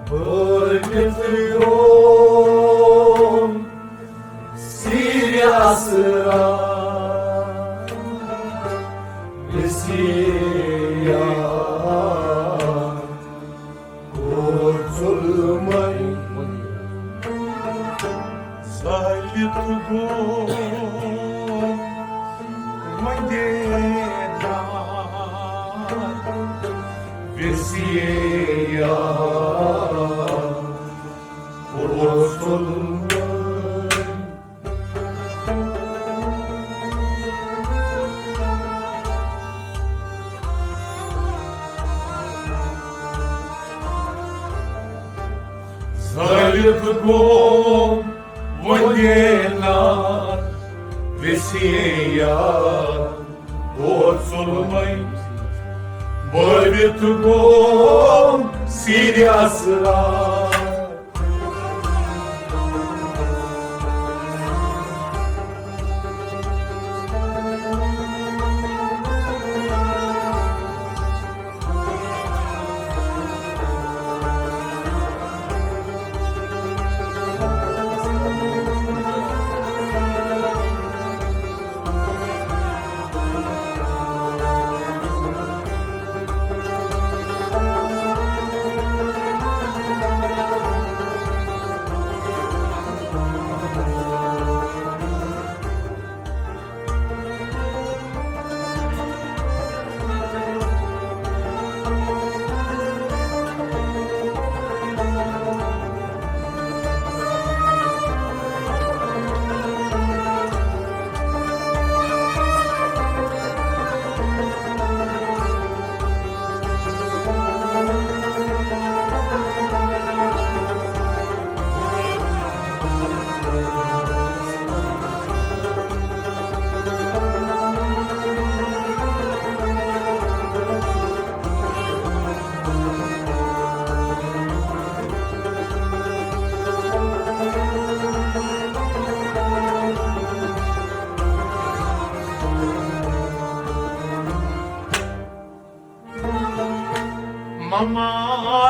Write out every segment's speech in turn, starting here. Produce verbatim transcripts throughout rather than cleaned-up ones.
بٲوِتھ گوٚو سیٖرِ اسرار، وسیع کوٚر ظُلمے۔ زٲلِتھ گوٚو وۄنۍ دیدار، وسیع کوٚر ظُلمے۔ زٲلِتھ گوٚو وۄنۍ دیدار، وسیع کوٚر ظُلمے۔ بٲوِتھ گوٚو سیٖرِ اسرار۔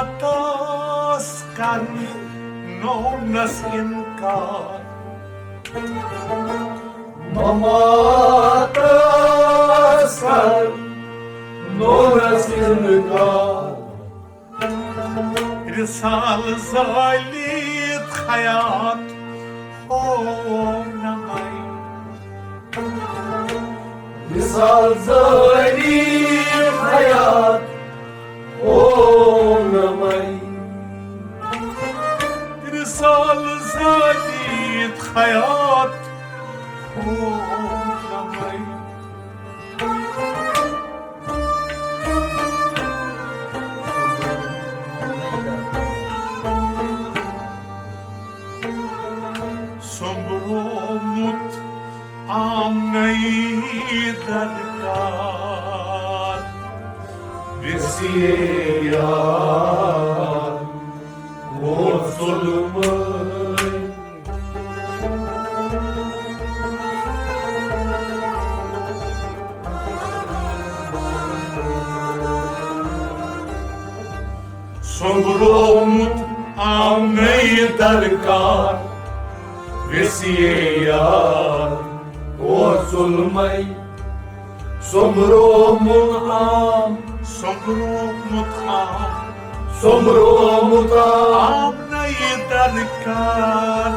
مماتس کرنونس انکار۔ مماتس کرنونس انکار۔ رسال زٲلِتھ حیات ہو نمے۔ رسال زٲلِتھ حیات ہو نمے۔ رسال زٲلِتھ حیات ہو نمے۔ سوٚمبرومُت آمنَے درکار۔ وسیع کوٚر ظُلمے۔ سوٚمبرومُت آمنَے درکار، وسیع کوٚر ظُلمَے۔ سوٚمبرومُت آم، سوٚمبرومُت آم، سوٚمبرومُت آم۔ آمنَے درکار۔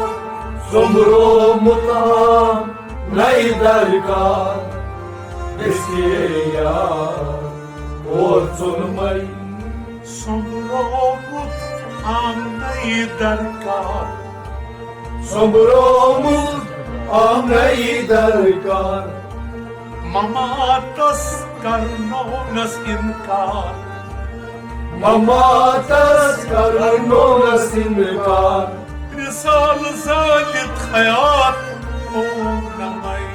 سوٚمبرومُت آمنَے درکار، وسیع کوٚر ظُلمَے۔ سوٚمبرومُت آمنَے درکار۔ سوٚمبرومُت آمنَے درکار۔ مماتس کرنونس انکار۔ مماتس کرنونس انکار۔ رسال زٲلِتھ حیات ہو نمے۔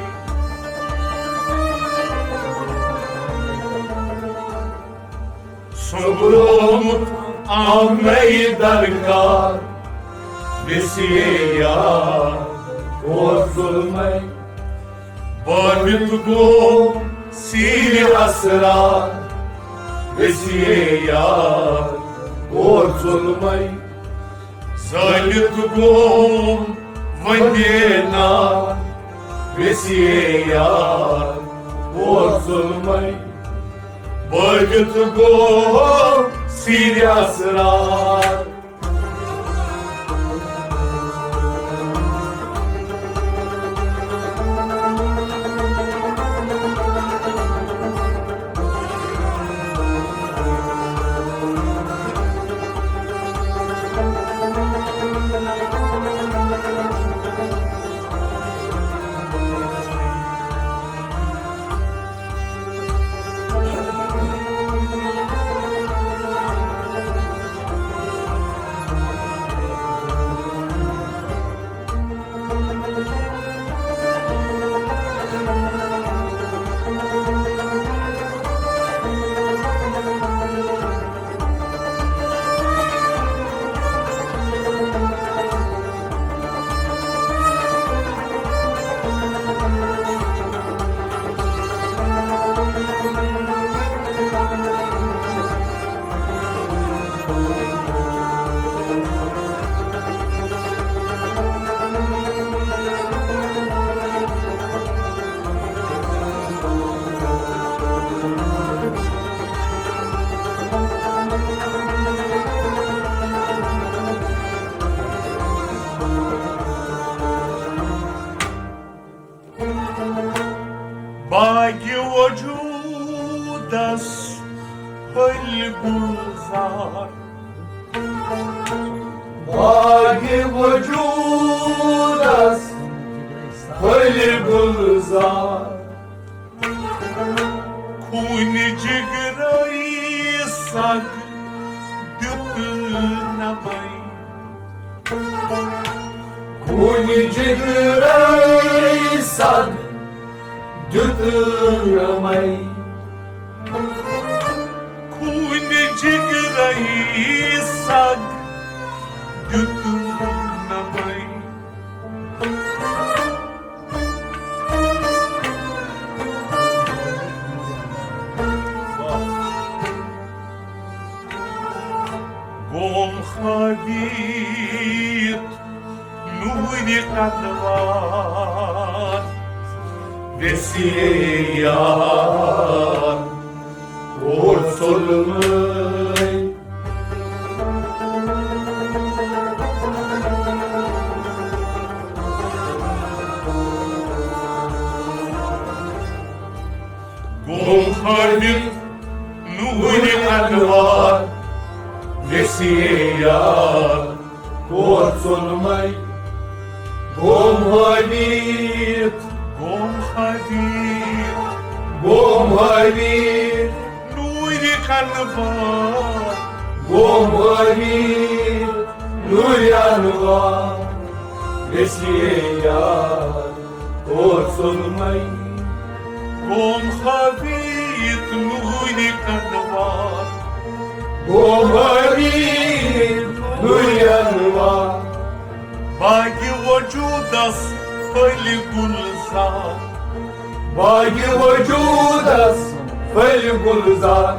سوٚمبرومُت آمنَے درکار، وسیع کوٚر ظُلمَے۔ بٲوِتھ گوٚو سیٖرِ اسرار، ویسیے یار اور ظُلمے۔ زٲلِتھ گوٚو مدینہ، ویسیے یار اور ظُلمے۔ بٲوِتھ گوٚو سیٖرِ اسرار۔ باغِ وجودس پھٔلۍ گُلزار۔ باغِ وجودس پھٔلۍ گُلزار۔ خوٗنہِ جگرٲیی سگ دیُت نمے۔ خوٗنہِ جگرٲیی سگ دیُت نمے۔ خوٗنہِ جگرٲیی سگ دیُت نمے۔ گوم خٲوِتھ نوٗرِ انوار، ویسیے یار اور ظُلمے۔ گوم خٲوِتھ نوٗرِ انوار، ویسیے یار اور ظُلمے۔ گوم خٲوِتھ، گوم خٲوِتھ، گوم خٲوِتھ نوٗرِ انوار۔ گوم خٲوِتھ نوٗرِ انوار، ویسیے یار اور ظُلمے۔ گوم خٲوِتھ نوٗرِ انوار۔ گوم خٲوِتھ نوٗرِ انوار۔ باغِ وجودس پھٔلۍ گُلزار۔ باغِ وجودس پھٔلۍ گُلزار۔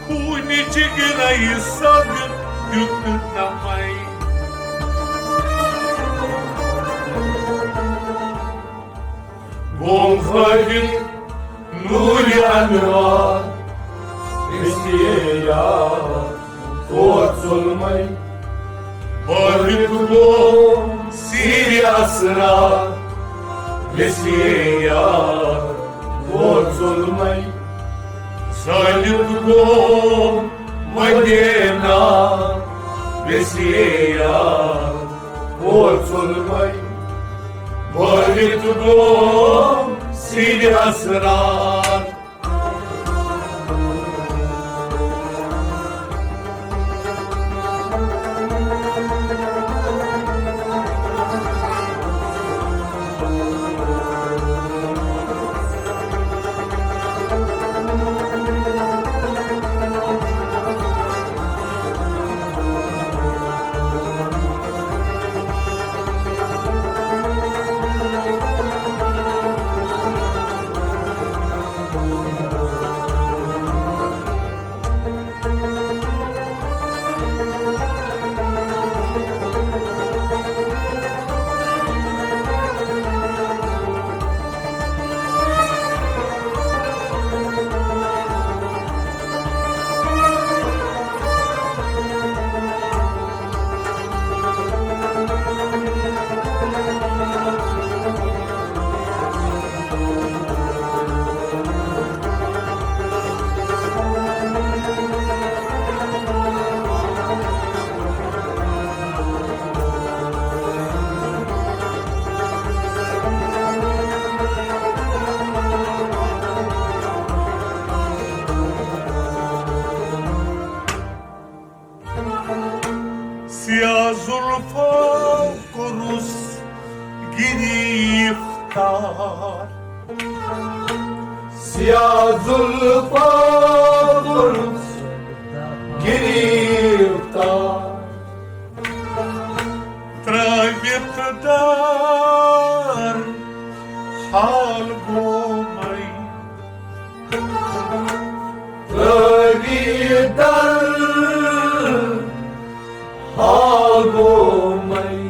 خوٗنہِ جگرٲیی سگ دیُت نمے۔ گوم خٲوِتھ نوٗرِ انوار، ویسیے یار اور ظُلمے۔ بٲوِتھ گوٚو سیٖرِ اسرار، ویسیے یار اور ظُلمے۔ زٲلِتھ گوٚو مدینہ، ویسیے یار اور ظُلمے۔ بٲوِتھ گوٚو سیٖرِ اسرار۔ سیاہ زُلفو کوٚرُس گِرفتار۔ ترٲوِتھ دار حال گوٚو مَے۔ ترٲوِتھ دار حال گوٚو مَے۔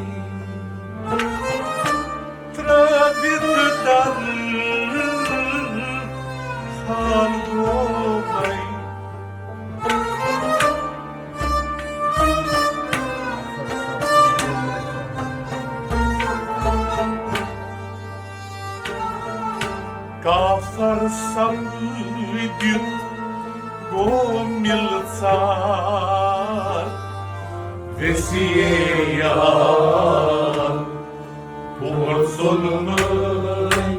ترٲوِتھ دار حال گوٚو مَے۔ کافر سپدِتھ گوٚو مِلژار۔ ویسے یار، اور ظلمے۔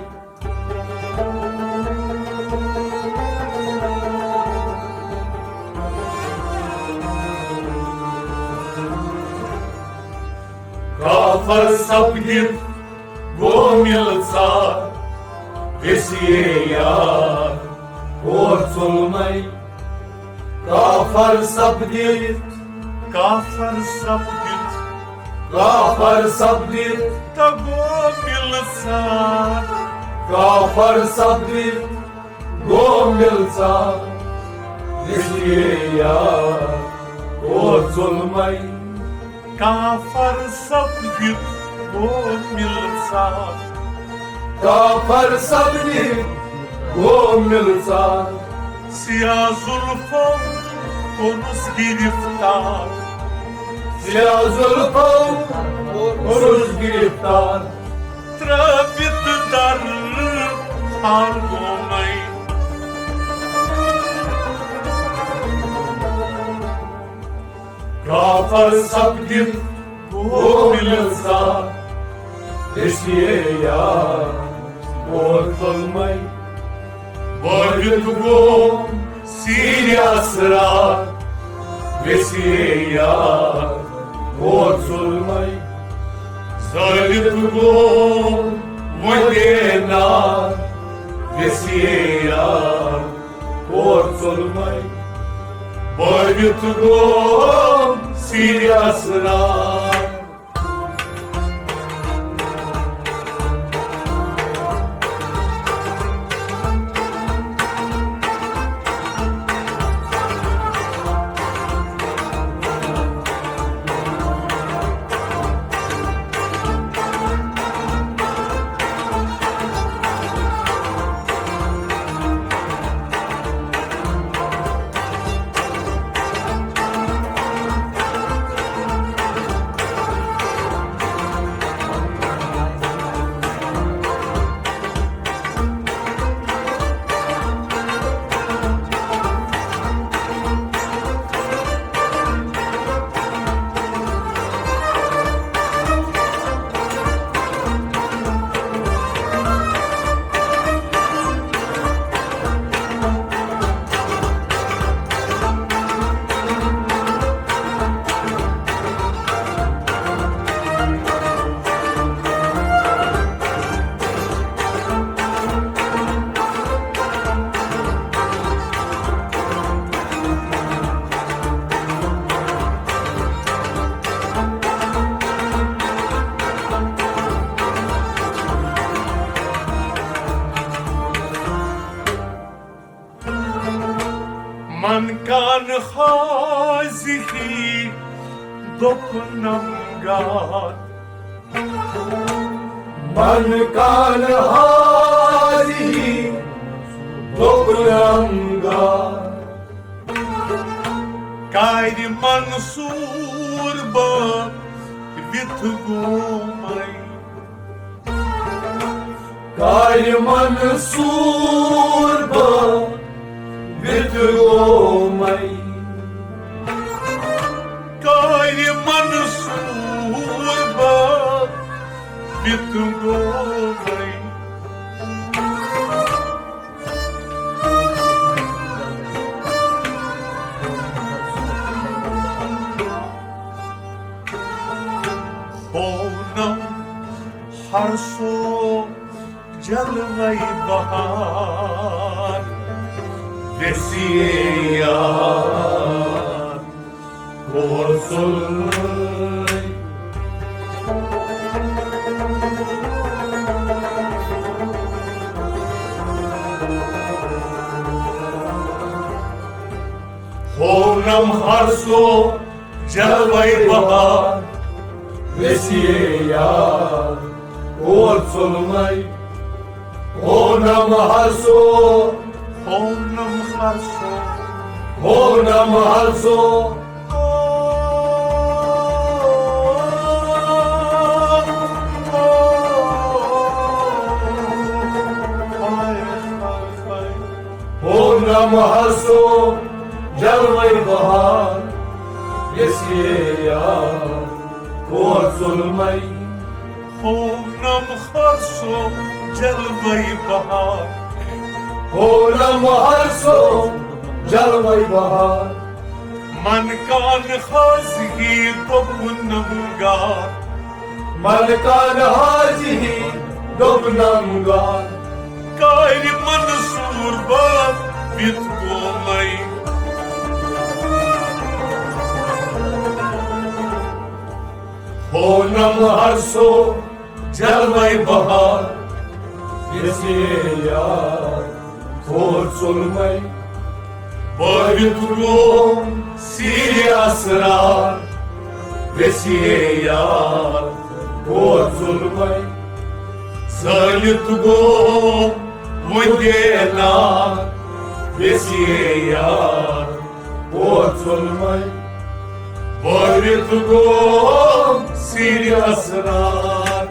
کافر سپدِتھ گوٚو مِلژار۔ ویسے یار، اور ظلمے۔ کافر سپدِتھ، کافر سپدِتھ، کافر سپدِتھ، تہٕ گوٚو مِلژار۔ کافر سپدِتھ گوٚو مِلژار۔ ویسے یار، اور ظلمے۔ کافر سپدِتھ گوٚو مِلژار۔ کافر سپدِتھ گوٚو مِلژار۔ سیاہ زُلفو کوٚرُس گِرفتار۔ سیاہ زُلفو کوٚرُس گِرفتار۔ ترٲوِتھ دار حال گوٚو مَے۔ کافر سپدِتھ گوٚو مِلژار۔ ویسے یار، اور ظلمے۔ بٲوِتھ گوٚو سیرِ اسرار۔ ویسے یار، اور ظلمے۔ زٲلِتھ گوٚو وۄنۍ نار۔ ویسے یار، اور ظلمے۔ بٲوِتھ گوٚو سیرِ اسرار۔ من کان حاضی دوٚپنم گار۔ من کان حاضی دوٚپنم گار۔ کارِ منصور بٲوِتھ گوٚو مَے۔ کارِ منصور بٲوِتھ گوٚو مَے۔ کارِ منصور بٲوِتھ گوٚو مَے۔ ہونم ہر سو جد وَے بَہار، ویسے یار کور ظُلمَے۔ ہونم ہر سو جلوَے بَہار، ویسے یار کور ظُلمَے۔ ہونم ہر سو، ہونم ہر سو، ہونم ہر سو۔ ہونم ہر سو جلوَے بَہار، ویسے یار کور ظُلمَے۔ ہونم ہر سو جلوَے بَہار، ہونم ہر سو جلوَے بَہار۔ من کان حاضی دوٚپنم گار، من کان حاضی دوٚپنم گار۔ کارِ منصور بَہار وِتھ گومَے۔ ہونم ہر سو جلوَے بَہار، ویسے یار کور ظُلمَے۔ بٲوِتھ گوم سیرِ اسرار، ویسے یار کور ظُلمَے۔ زٲلِتھ گوم وُنہِ نار، ویسے یار کور ظُلمَے۔ بٲوِتھ گوم سیرِ اسرار۔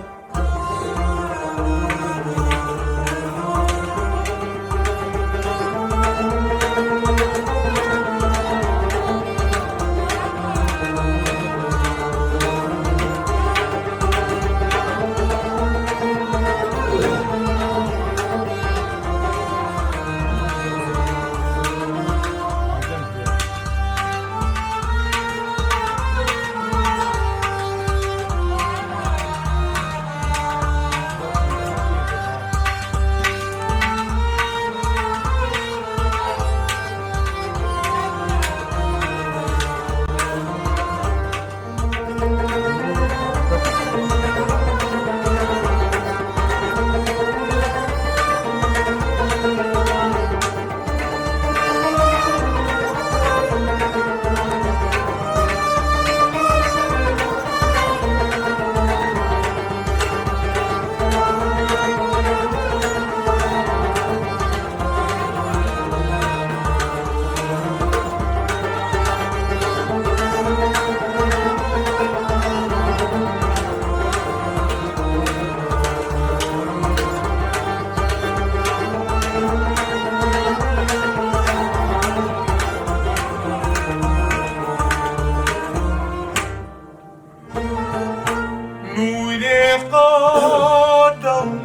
نورِ آدم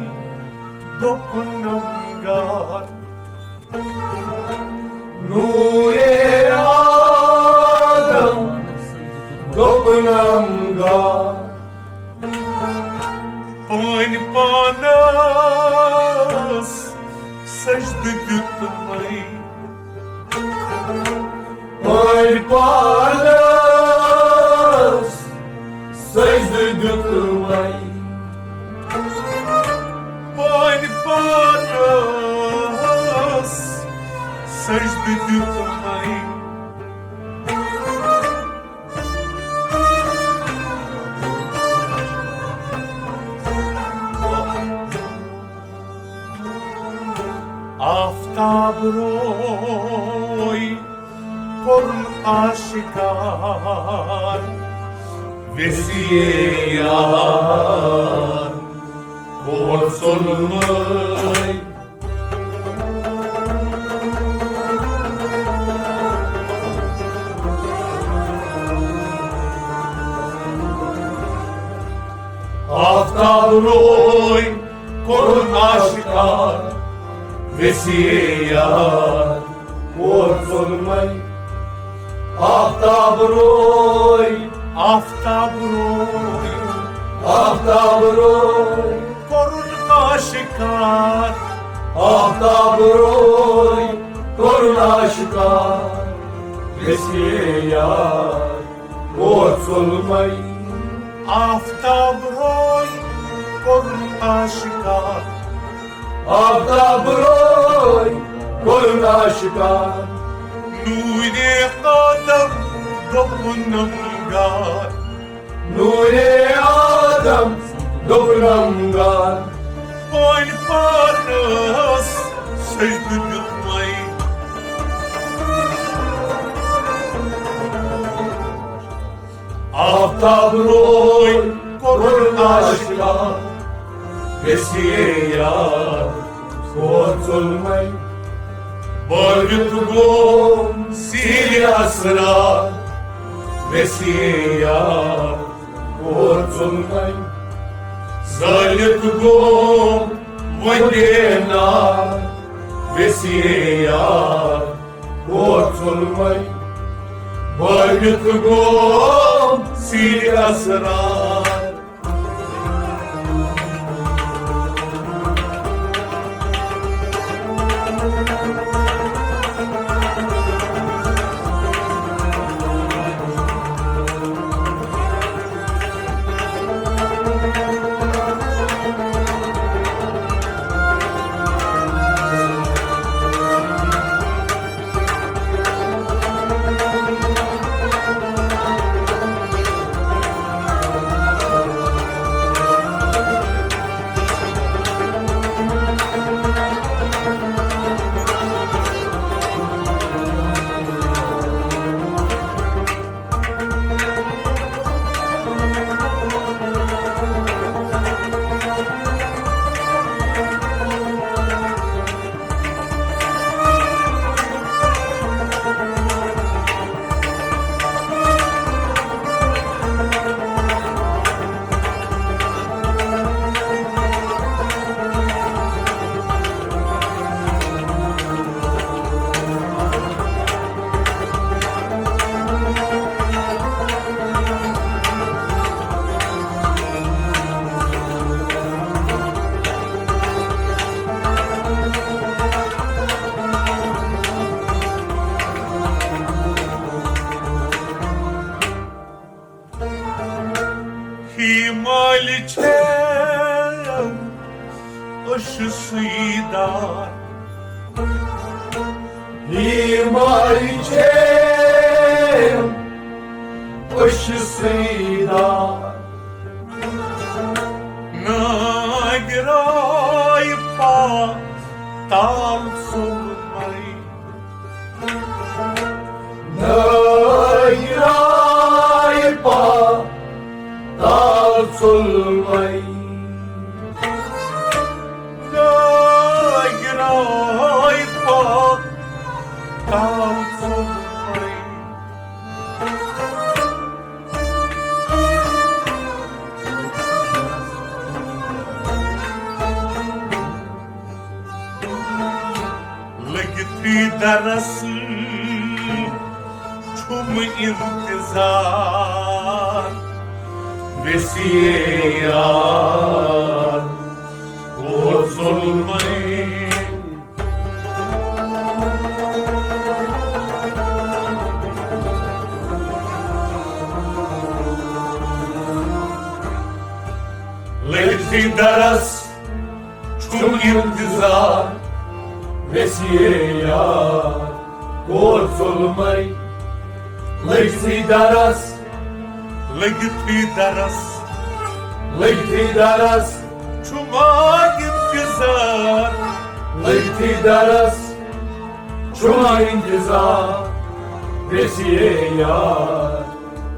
دوٚپنم گار۔ نورِ آدم دوٚپنم گار۔ پٲنۍ پانس سجدٕ دیُتمَے۔ پٲنۍ پانس سجدٕ دیُتمَے۔ پٲنۍ پانس سجدٕ دیُتمَے۔ آفتاب روے کوٚرُن آشکار، ویسے یار کور ظُلمَے۔ آفتاب روے کوٚرُن آشکار، ویسے یار کور ظُلمَے۔ آفتاب روے، آفتاب روے، آفتاب روے۔ کوٚرُن آشکار۔ آفتاب روے کوٚرُن آشکار، ویسے یار کوٚر ظُلمے۔ آفتاب روے کوٚرُن آشکار۔ آفتاب روے کوٚرُن آشکار۔ نوٗرِ آدم دوٚپُن نمگار۔ نوٗرِ آدم دوٚپُن نمگار۔ پانہِ پانس سجدٕ دیُتمے۔ آفتاب روے کوٚرُن آشکار، ویسے یار کوٚر ظُلمے۔ بٲوِتھ گوٚو سیٖرِ اسرار، ویسے یار کوٚر ظُلمے۔ زٲلِتھ گوٚو وندے نار، ویسے یار کوٚر ظُلمے۔ بٲوِتھ گوٚو سیٖرِ اسرار۔ ہی مالہِ چھم أچھ سُے دار۔ ہی مالہِ چھم أچھ سُے دار۔ ناگرای پا تال سُلمے۔ ناگرای پا تال سُلمے۔ ناگرای پا تال سُلمے۔ لٔگِتھٕے درس چھُم انتظار، ویسے یار کوٚر ظُلمے۔ لٔگِتھٕے درس چھُم انتظار، ویسے یار کوٚر ظُلمے۔ لٔگِتھٕے درس، لٔگِتھٕے درس، لٔگِتھٕے درس چھُم انتظار۔ لٔگِتھٕے درس چھُم انتظار، ویسے یار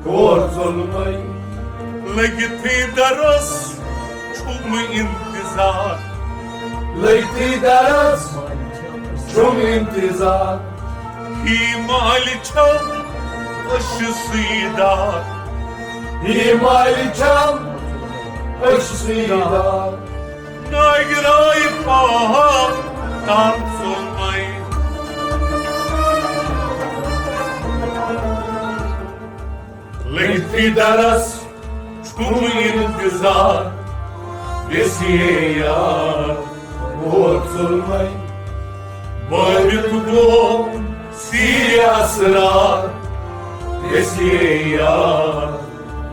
کوٚر ظُلمے۔ لٔگِتھٕے درس چھُم انتظار۔ لٔگِتھٕے درس چھُم انتظار۔ ہی مالہِ چھم أچھ سُے دار۔ ہی مالہِ چھم أچھ سُے دار۔ ناگرای پا تال سُلمے۔ لٔگِتھٕے درس چھُم انتظار، أسۍ یار اور ژوٚلمَے، بٲوِتھ گوٚو سیٖرِ اَسرار۔ أسۍ یار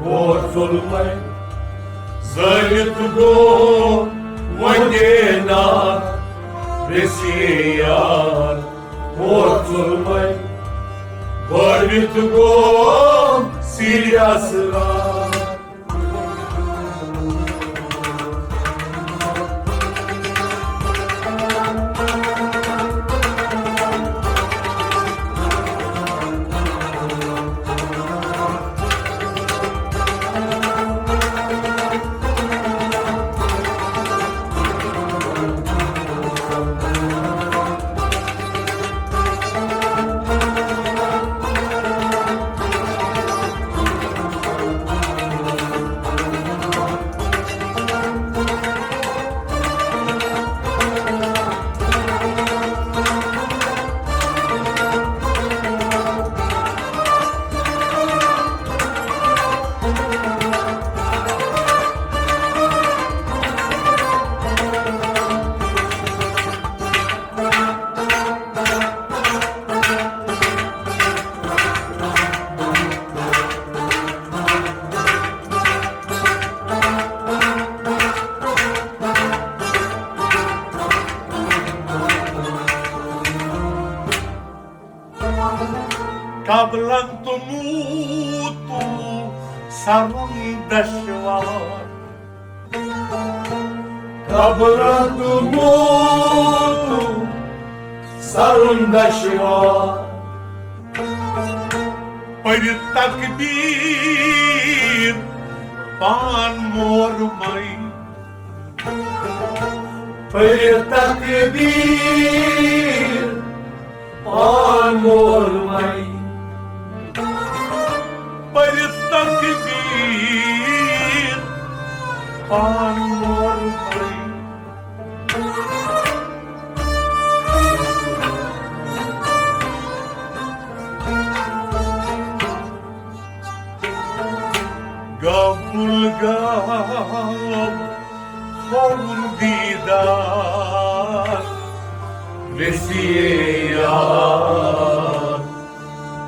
اور ژوٚلمَے، زٲوِتھ گوٚو وۄنۍ دینا۔ أسۍ یار اور ژوٚلمَے، بٲوِتھ گوٚو سیٖرِ اَسرار۔ قبلن تموت سرم دشوار۔ قبلن تموت سرم دشوار۔ پٔرِتھ تکبیٖر پان مورمَے۔ پٔرِتھ تکبیٖر پان مورمَے۔ پٔرِتھ تکبیٖر پان مورمَے۔ گابُل گاب ہووُن دیٖدار۔ ویسے یار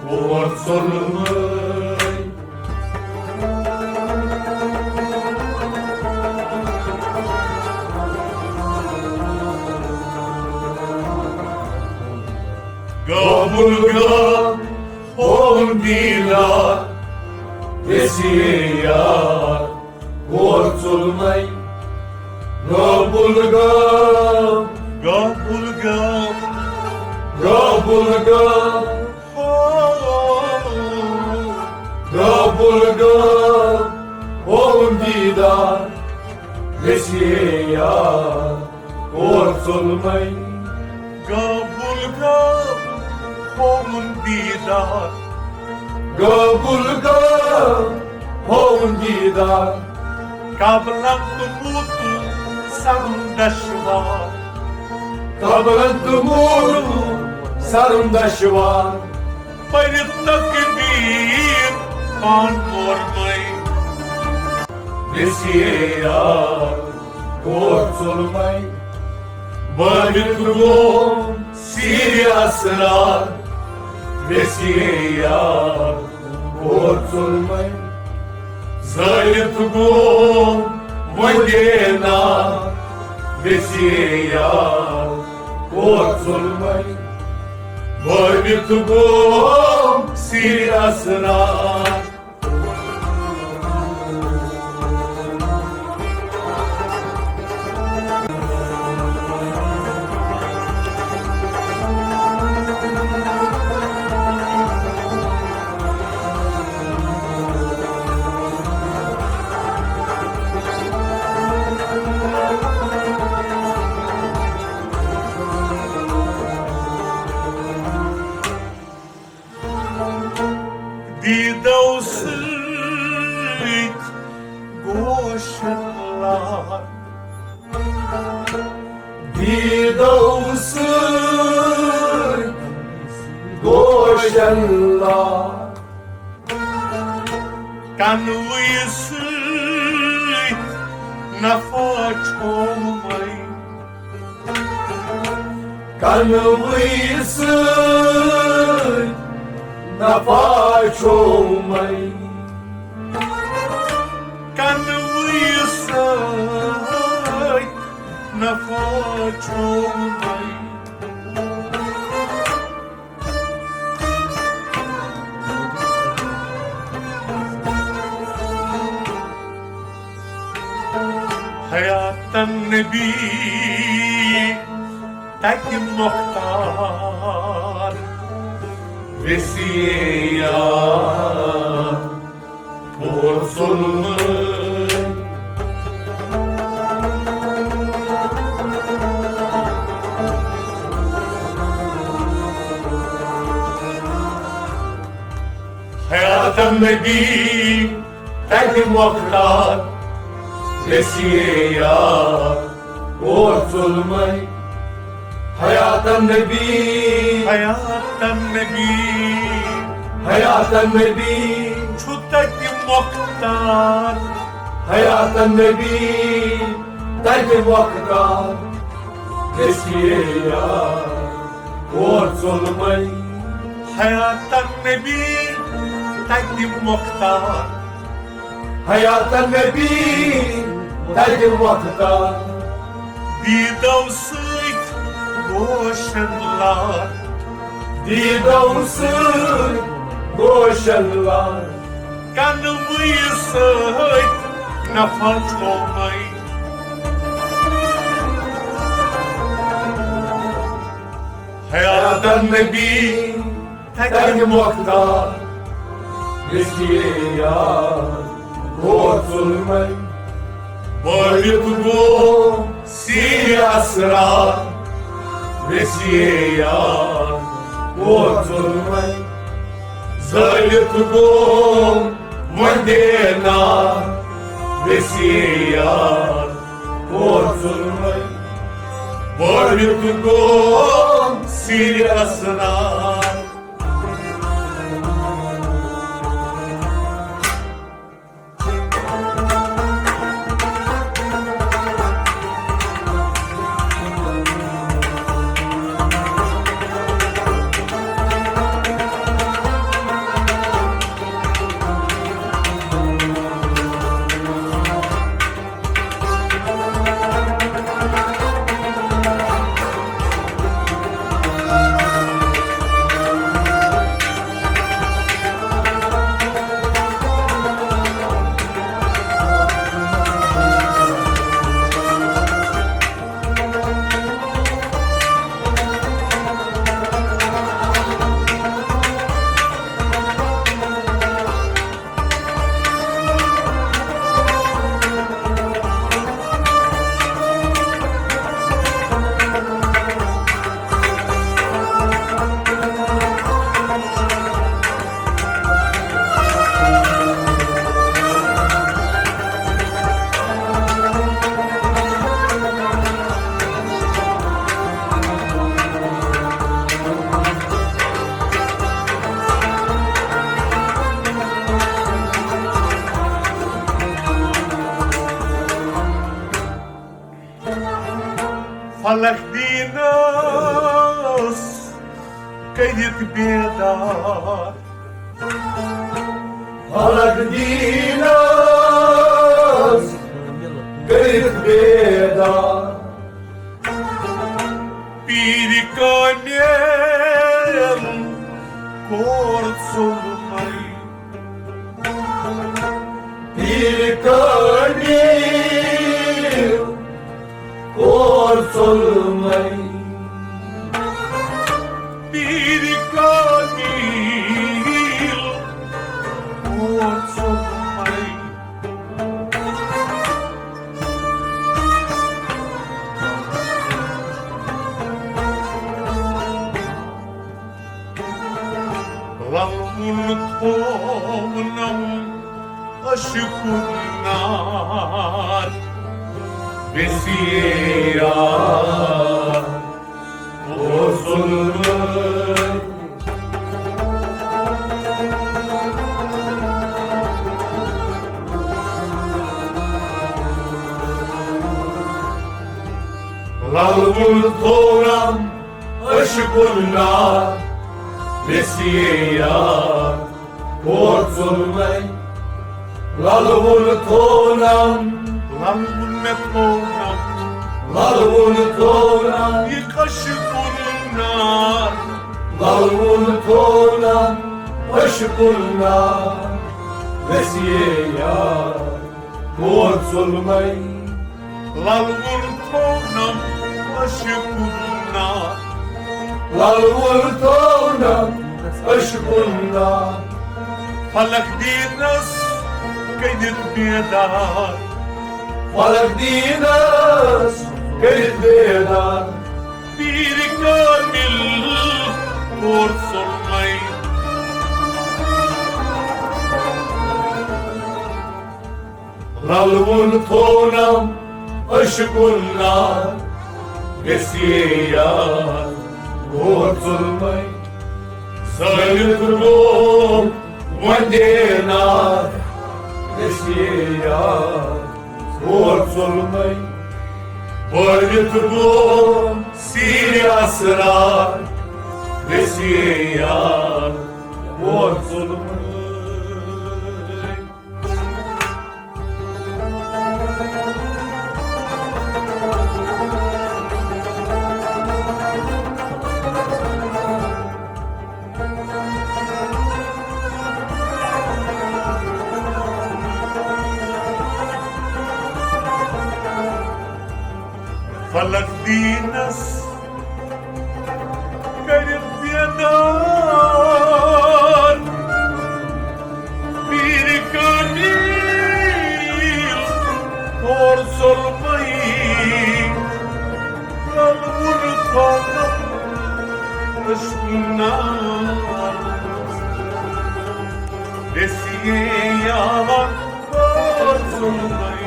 اور ژوٚلمَے۔ گابُل گاب ہووُن دیٖدار۔ ویسے یار اور ژوٚلمَے۔ گابُل گاب۔ گابُل گاب۔ گابُل گاب۔ ہو۔ گابُل گاب ہووُن دیٖدار۔ ویسے یار اور ژوٚلمَے۔ گابُل گاب ہووُن دیٖدار۔ گابُل گاب ہووُن دیٖدار۔ قبلن تموت سرم دشوار۔ قبلن تموت سرم دشوار۔ پٔرِتھ تکبیٖر پان مورمَے۔ ویسے یار اور ژوٚلمَے۔ بٲوِتھ گوٚو سیٖرِ اَسرار۔ ویسے یار اور ژوٚلمَے۔ زٲوِتھ گوٚو وۄنۍ دینا۔ ویسے یار اور ژوٚلمَے۔ بٲوِتھ گوٚو سیٖرِ اَسرار۔ دیٖدو سۭتۍ گوشن لار۔ دیٖدو سۭتۍ گوشن لار۔ کنوٕے سۭتۍ نفع چھومے۔ کنوٕے سۭتۍ نفع چھومے۔ کنوٕے سۭتۍ نفع چھومے۔ حیاتن نبی تتہِ مۄختار ویسیے یار۔ اور ظلم۔ حیاتن نبی تتہِ مۄختار ویسیے یار۔ اور ظلمے۔ حیاتن نبی۔ حیاتن نبی۔ حیاتن نبی۔ چھُ تتہِ مۄختار۔ حیاتن نبی۔ تتہِ مۄختار۔ ویسیے یار۔ اور ظلمے۔ حیاتن نبی۔ تتہِ مۄختار۔ حیاتن نبی تتہِ وقتہ۔ دیدو سۭتۍ گوشن لار۔ دیدو سۭتۍ گوشن لار۔ کنوٕے سۭتۍ نفع چھومے۔ حیاتن نبی تتہِ مۄختار۔ ویسیے یار۔ اور ظلمے۔ بٲرِتھ گوٚو سیٖرِ اسرار۔ ویسیے یار۔ اور ظلمے۔ زٲلِتھ گوٚو وندے نار۔ ویسیے یار۔ اور ظلمے۔ بٲرِتھ گوٚو سیٖرِ اسرار۔ فلک دیٖنس کٔرِتھ بیدار۔ فلک دیٖنس کٔرِتھ بیدار۔ پیٖرِ کامِل کوٚر ظُلمے۔ پیٖرِ کامِل کوٚر ظُلمے۔ پیٖرِ کامِل کوٚر ظُلمے۔ رلوُن تھوونم عشقُک نار۔ ویسیے یار۔ او ظُلمے۔ تھونم عشقن نار، ویسیے یار کور ژوٚلمے۔ لل وُن تھونم، لل وُن مےٚ تھونم، لل وُن تھونم، یہِ عشقن نار۔ لل وُن تھونم عشقن نار، ویسیے یار کور ژوٚلمے۔ لل وُن تھونم عشقن نار۔ لل وُن تھونم عشقن نار۔ فلک دیٖنس کٔرِتھ بیدار۔ فلک دیٖنس کٔرِتھ بیدار۔ پیٖر کامل کور ژوٚلمے۔ لل وُن تھونم عشقن نار، ویسیے یار کور ژوٚلمے۔ زٲلِتھ گوٚو وۄنۍ دینار، ویسیے یار کور ژوٚلمے۔ بٲرِتھ گوٚو سیٖرِ اسرار، ویسیے یار کور ژوٚلمے۔ فلک دیٖنس کٔرِتھ بیدار۔ پیٖر کامل کور ظلمٕے، للوُن تھوٚونم عشقہٕ نار۔ ویسیے یار کور ظلمٕے۔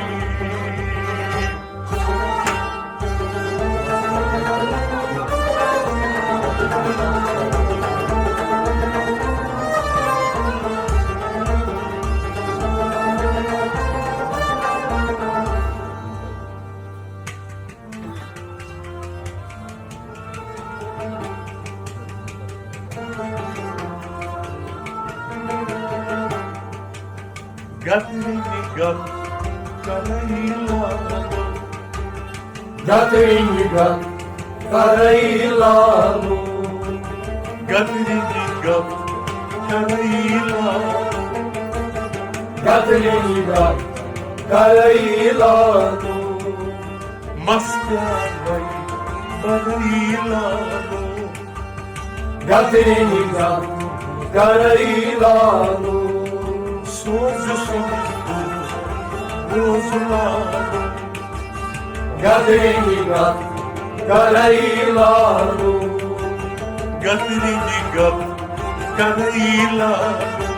گترِ نگاہ کرے لالو۔ گترِ نگاہ کرے لالو۔ گترِ نگاہ کرے لالو۔ گترِ نگاہ کرے لالو۔ مس پیارے برے لالو۔ گترِ نگاہ کرے لالو۔ سوز سُنٛد بوز لالو۔ گترِ نگاہ کرے لالو۔ گترِ نگاہ کرے لالو۔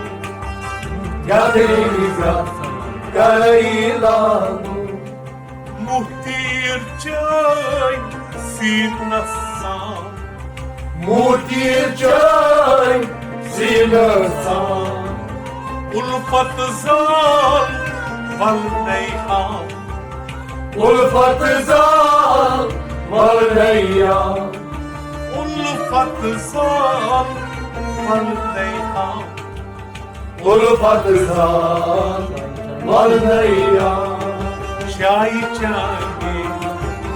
گترِ نگاہ کرے لالو۔ موتیر چٲنۍ سیٖنس سان۔ موتیر چٲنۍ سیٖنس سان۔ اُلفت زال ولنے آو۔ اُلفت زال ولنے آو۔ اُلفت زال ولنے آو۔ اُلفت زال ولنے آو۔ شایہِ چانہِ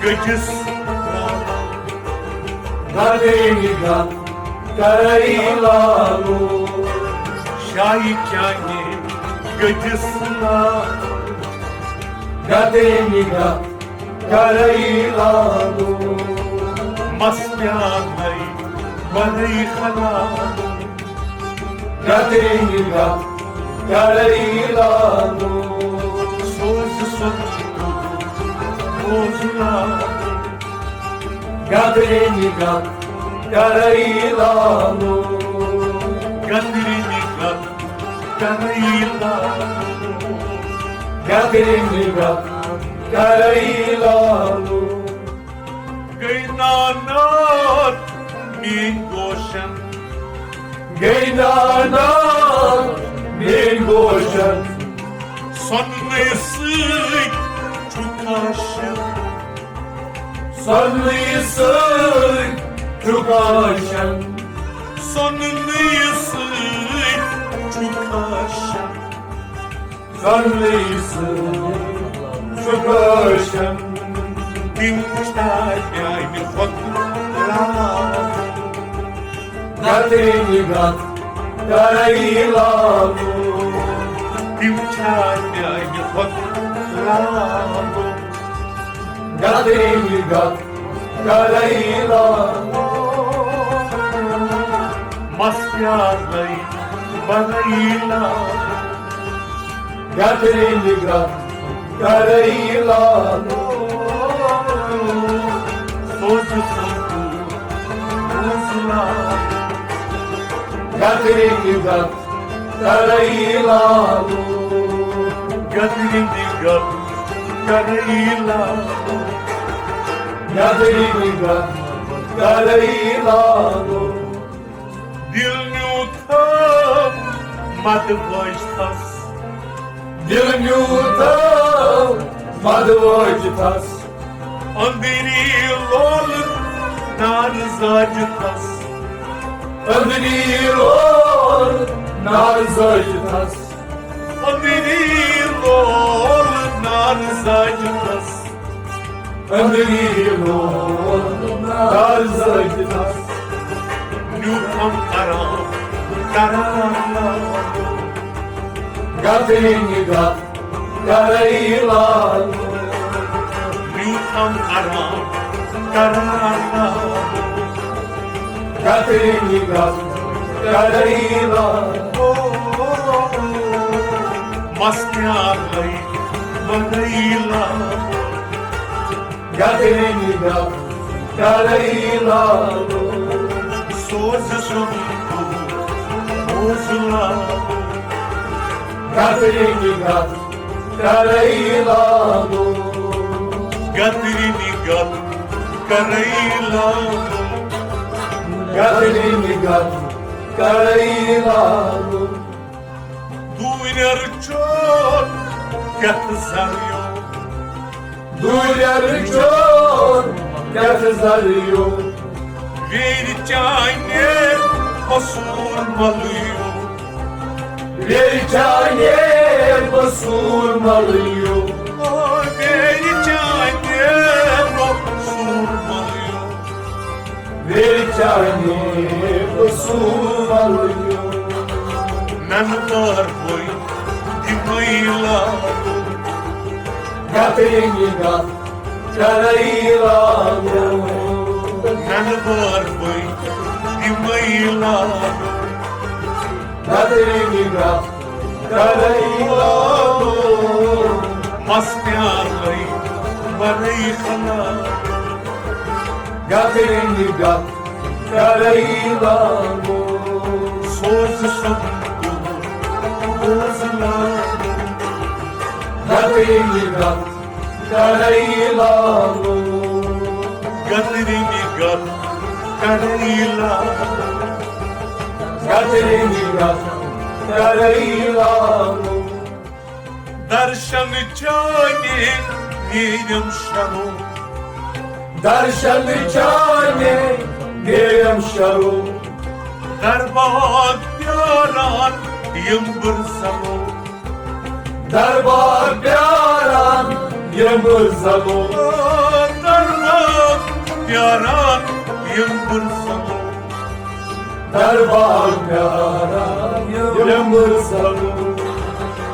گٔجِس گترِ نگاہ کرے لالو۔ شایہِ چانہِ گٔجِس گترِ نگاہ کرے لالو۔ مس پیارے برے لالو۔ گترِ نگاہ کرے لالو۔ سوز سُنٛد بوز لالو۔ گترِ نگاہ کرے لالو۔ گترِ نگاہ کرے لالو۔ گترِ نگاہ کرے لالو۔ گٔے نانار میٲنۍ گوشن۔ گٔے نانار میٲنۍ گوشن۔ سۄنہٕ سۭتۍ چھُ کاشن۔ سۄنہٕ سۭتۍ چھُ کاشن۔ سۄنہٕ سۭتۍ چھُ کاشن۔ سۄنہٕ سۭتۍ چھُ کاشن۔ تِم چھا میانہِ خۄدایہ؟ گترِ نِگہت کرے لاگو۔ تِم چھا میانہِ خۄدایہ؟ گترِ نِگہت کرے لاگو۔ مس پیالے برے لاگو۔ گترِ نِگہت کرے لاگو۔ سوز سوز لاگو۔ گترِ نِگہت کرے لاگو۔ گترِ نِگہت کرے لاگو۔ گترِ نِگہت کرے لاگو۔ دِل نیوٗتھم مدٕ وٲجتھس۔ دِل نیوٗتھم مدٕ وٲجتھس۔ أنٛدری لولہٕ نارٕ زٲجتھس۔ أنٛدری لولہٕ نارٕ زٲجتھس۔ أنٛدری لولہٕ نارٕ زٲجتھس۔ أنٛدری لولہٕ نارٕ زٲجتھس۔ نیوٗتھم قرار، قرار۔ گترِ نِگہت کرے لاگو۔ نیوٗتھم قرار، قرار۔ گترِ نِگہت کرے لاگو۔ مس پیالے برے لاگو۔ گترِ نِگہت کرے لاگو۔ سوز سوز لاگو۔ گترِ نِگہت کرے لاگو۔ گترِ نِگہت کرے لاگو۔ گترِ نِگہت کرے لاگو۔ دوٗرٮ۪ر چون کیٛاہ زریو۔ دوٗرٮ۪ر چون کیٛاہ زریو۔ ویرِ چانہِ قصوٗر ملٕیو۔ ویرِ چانہِ قصوٗر ملٕیو۔ او ویرِ چانہِ قصوٗر ملٕیو۔ ویرِ چانہِ قصوٗر ملٕیو۔ ننہٕ وار بوے دِمے لاگو۔ گترِ نِگہت کرے لاگو۔ ننہٕ وار بوے دِمے لاگو۔ گترِ نِگہت کرے لاگو۔ مس پیالے برے خلا۔ گترِ نِگہت کرے لاگو۔ سوز سوز لاگو۔ گترِ نِگہت کرے لاگو۔ گترِ نِگہت کرے لاگو۔ گترِ نِگہت کرے لاگو۔ درشن چانہِ نیرم شرو۔ درشن چانہِ نیرم شرو۔ دربار پیاران یِم بُرزلو۔ دربار پیاران یِم بُرزلو۔ دربار پیاران یِم بُرزلو۔ دربار پیاران یِم بُرزلو۔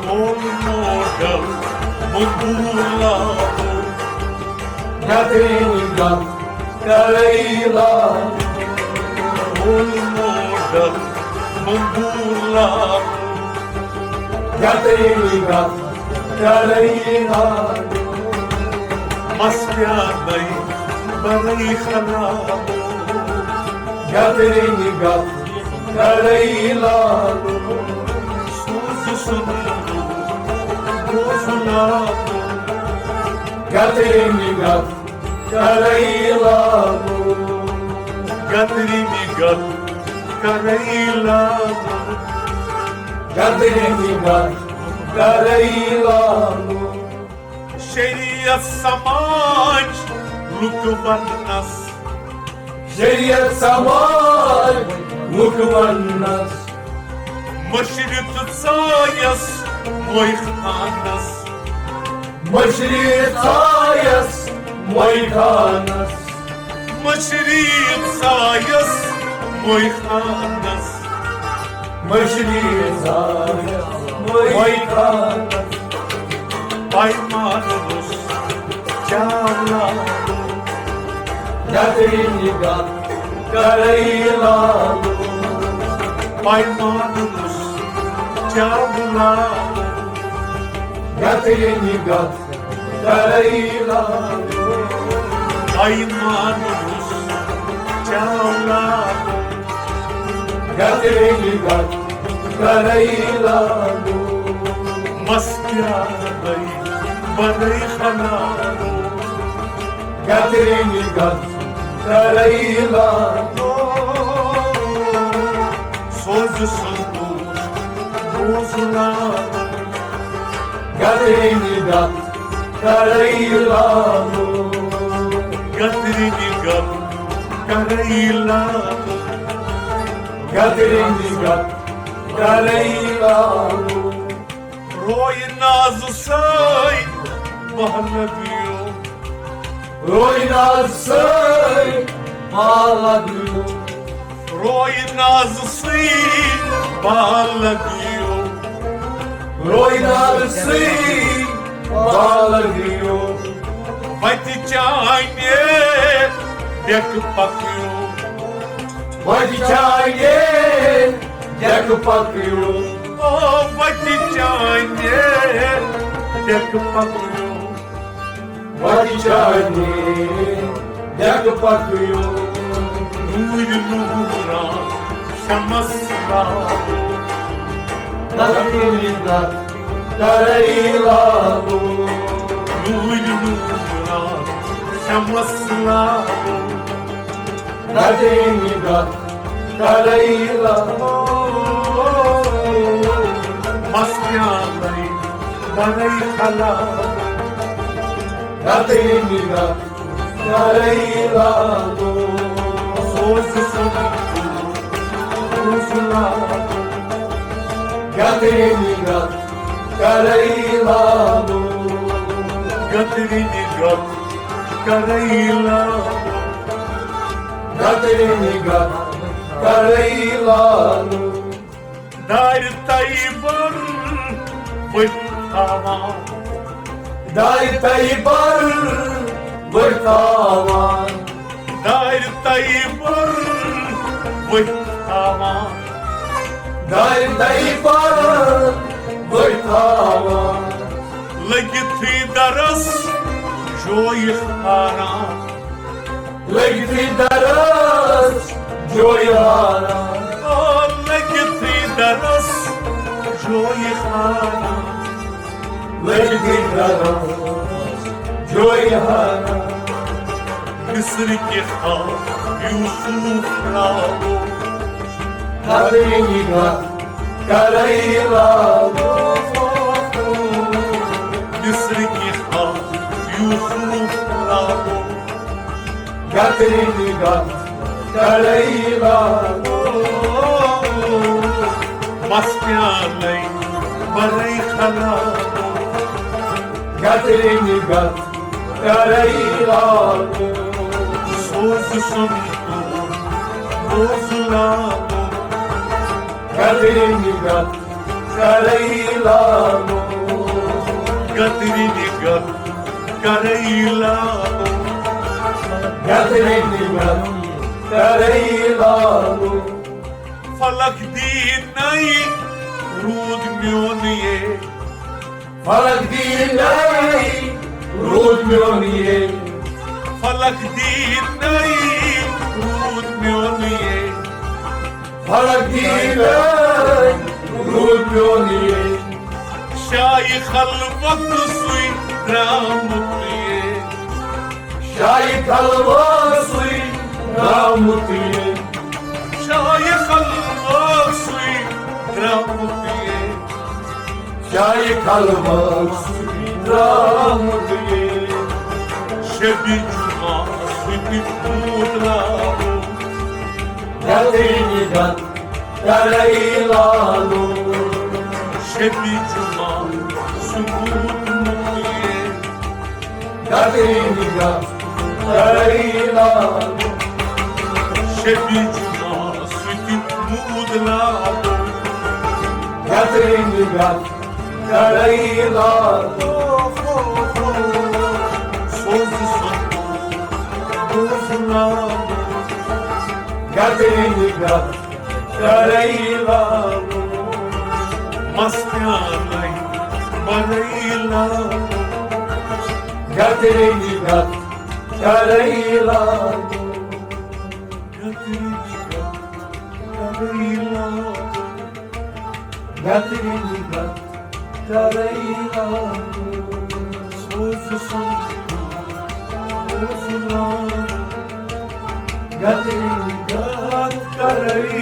مول موڈل مقبولا۔ گترِ نِگہت کرے لاگو۔ مول موڈل مقبولا۔ گترِ نِگہت کرے لاگو۔ مس پیالے برے خلا۔ گترِ نِگہت کرے لاگو۔ سوز سوز لاگو۔ گترِ نِگہت کرے لاگو۔ گترِ نِگہت کرے لاگو۔ گترِ نِگہت کرے لاگو۔ شریعت سماج لُکھ وننس۔ شریعت سماج لُکھ وننس۔ مٔشرِ تہٕ ژایس موے خانس۔ مٔشرِ ژایس موے خانس۔ مٔشرِ ژایس موے خانس۔ مٔشرِ ژایس موے خانس۔ پیمان اوس چاولہ۔ گترِ نگت کرے لالو۔ پیمان اوس چاولہ۔ گترِ نگت کرے لالو۔ پیمان اوس چاولہ۔ گترِ نگت کرے لالو۔ مس پیالے برے خلالو۔ گترِ نگت کرے لالو۔ سوز سنتوش بوز لالو۔ گترِ نگت کرے لالو۔ گترِ نگت کرے لالو۔ گترِ نگت کرے لالو۔ روے ناز سٲے بہلہ دیو۔ روے ناز سٲے بہلہ دیو۔ روے ناز سٲے بہلہ دیو۔ روے ناز سٲے بہلہ دیو۔ وتہِ چانہِ ڈیکہٕ پکیو۔ وتہِ چانہِ ڈیکہٕ پکیو۔ او وتہِ چانہِ ڈیکہٕ پکیو۔ وتہِ چانہِ ڈیکہٕ پکیو۔ نوٗرِ نوٗرا شمس لالو۔ تقدیٖر کرے لالو۔ نوٗرِ نوٗرا شمس لالو۔ گترِ نگت کرے لالو۔ مس پیالے برے خلالو۔ گترِ نگت کرے لالو۔ سوز سنتوش بوز لالو۔ گترِ نگت کرے لالو۔ گترِ نگت کرے لالو۔ گترِ نگت کرے لالو۔ دارِ طیبن ؤتھۍ تھاوان۔ دارِ طیبن ؤتھۍ تھاوان۔ دارِ طیبن ؤتھۍ تھاوان۔ دارِ طیبن ؤتھۍ تھاوان۔ لٔگِتھٕے درس جویہِ ہاران۔ لٔگِتھٕے درس جویہِ ہاران۔ آ، لٔگِتھٕے درس جویہِ ہاران۔ لٔگِتھٕے درس جویہِ ہاران۔ مصرِ کہِ خاکھ یوسف راوو۔ گترِ نگت کرے لالو۔ مصرِ کہِ خاکھ یوسف راوو۔ گترِ نگت کرے لالو۔ مس پیالے برے خلالو۔ گترِ نگت کرے لالو۔ سوز سنتوش بوز لالو۔ گترِ نگت کرے لالو۔ گترِ نگت کرے لالو۔ گترِ نگت کرے لالو۔ فلک دیٖنَے روٗد میون یے۔ فلک دیٖنَے روٗد میون یے۔ فلک دیٖنَے روٗد میون یے۔ فلک دیٖنَے روٗد میون یے۔ شاہہِ خلوت سُے درٛامُت یے۔ شاہہِ خلوت سُے درٛامُت یے۔ شاہہِ خلوت سُے درٛامُت یے۔ شاہہِ خلوت سُے درٛامُت یے۔ شبِ جمعہ گترینی گت کرے لالو، شبی جمعہ سکوت مویے۔ گترینی گت کرے لالو، شبی جمعہ سکوت موت لالو۔ گترینی گت کرے لالو، سوز سوز گترینی گت کرے لالو، مستیانَے بنٲے لالو۔ گترینی گت کرے لالو، گترینی گت کرے لالو۔ گترینی گت کرے لالو، سوز سوز لالو۔ گترینی گت کرے